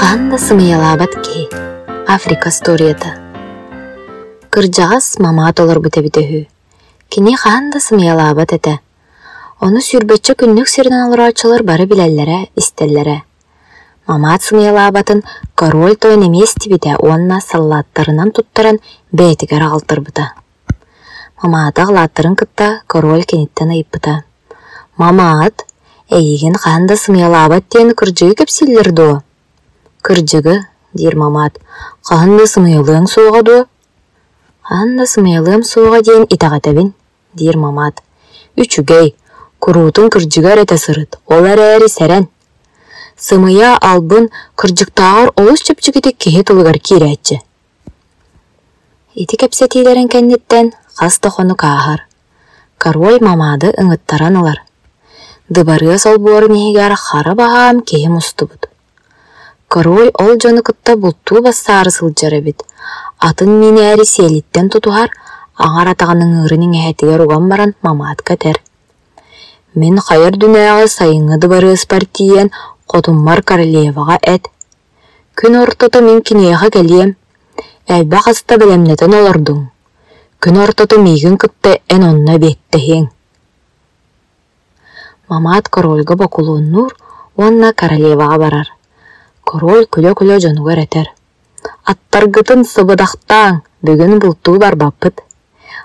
Хаһан да сымыйалаабат киһи Африка остуоруйата Кырдьаҕас мамаат олорбут эбитэ үһү. Кини хаһан да сымыйалаабат этэ. Ону сүүрбэччэ күннүк сиринэн олорооччулар бары билэллэрэ, истэллэрэ. Мамаат сымыйалаабатын король тойон эмиэ истибитэ уонна саллааттарынан туттаран бэйэтигэр аҕалтарбыта. Мамаата аҕалааттарын кытта король киниттэн ыйыппыта: «Мамаат, эйигин хаһан да сымыйалаабат диэн кырдьыгы кэпсииллэр дуо?» «Кырдьыгы, диир мамаат, хаһан да сымыйалыаҥ суоҕа дуо?» «Хаһан да сымыйалыам суоҕа диэн итэҕэтэбин, диир мамаат. «Үчүгэй, куруутун кырдьыга эрэ этэ сырыт, ол эрээри сэрэн. Сымыйа, албын, кырдьыктааҕар олус чэпчэкитик киһи тылыгар киирээччи Ити кэпсэтиилэрин кэнниттэн хас да хонук ааһар. Король мамаады ыҥыттаран ылар. Дыбарыас олбуорун иһигэр хара баһаам киһи мустубут. Король ол дьону кытта бултуу бассаары сылдьар эбит. Атын миинээри сиэлиттэн тутуһар, аҥар атаҕын ыҥыырын иҥэһэтигэр уган баран мамаатка этэр: «Мин хайа үрдүнээҕи сайыҥҥы дыбарыаспар тиийэн хотуммар королеваҕа эт, Күн ортото мин киниэхэ кэлиэм, элбэх аста бэлэмнэтэн олордуҥ, күн ортото миигин кытта эн онно эбиэттэһиэҥ Мамаат корольга бокулуоннуур уонна королеваҕа барар. Король күлэ-күлэ дьонугар этэр: «Аттаргытын сыбыдахтааҥ, бүгүн бултуу барбаппыт.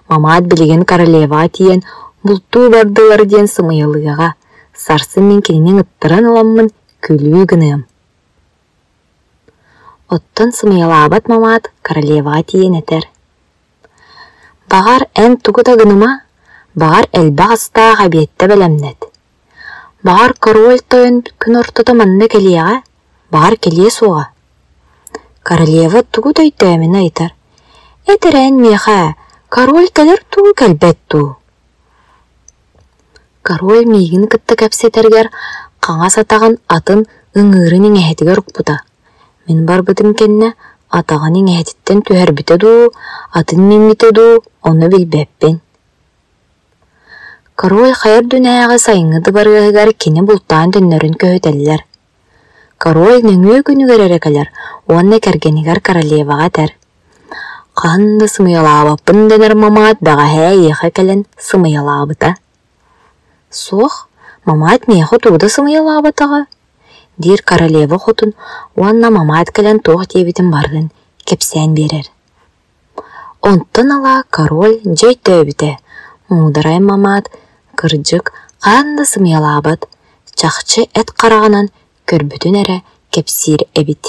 Мамаат билигин королеваҕа тиийэн бултуу бардылар диэн сымыйалыаҕа, сарсын мин кинини ыҥыттаран ыламмын күлүү гыныам» Оттон сымыйалаабат мамаат королеваҕа тиийэн этэр: «Баҕар, эн тугу да гыныма, баҕар, элбэх астаах эбиэттэ бэлэмнэт. Баҕар, король тойон күн ортото манна кэлиэҕэ, баҕар, кэлиэ суоҕа». Королева тугу да өйдөөмүнэ ыйытар: «Эт эрэ эн миэхэ, король кэлэр дуу, кэлбэт дуу?» Король миигин кытта кэпсэтэригэр хаҥас атаҕын атын ыҥыырын иҥэһэтигэр укпута. Мин барбытым кэннэ атаҕын иҥэһэтиттэн түһэрбитэ дуу, атын мииммитэ дуу, ону билбэппин. Король хайа үрдүнээҕи сайыҥҥы дыбарыаһыгар кини бултаан төннөрүн көһүтэллэр. Король нөҥүө күнүгэр эрэ кэлэр уонна кэргэнигэр королеваҕа этэр: «Хаһан да сымыйалаабаппын дэнэр мамаат бэҕэһээ эйиэхэ кэлэн сымыйалаабыта». «Суох, мамаат миэхэ тугу да сымыйалаабатаҕа», диир королева хотун уонна мамаат кэлэн туох диэбитин барытын кэпсээн биэрэр. Онтон ыла король дьэ өйдөөбүтэ, муударай мамаат, кырдьык, хаһан да сымыйалаабат, чахчы эт хараҕынан көрбүтүн эрэ кэпсиир эбит.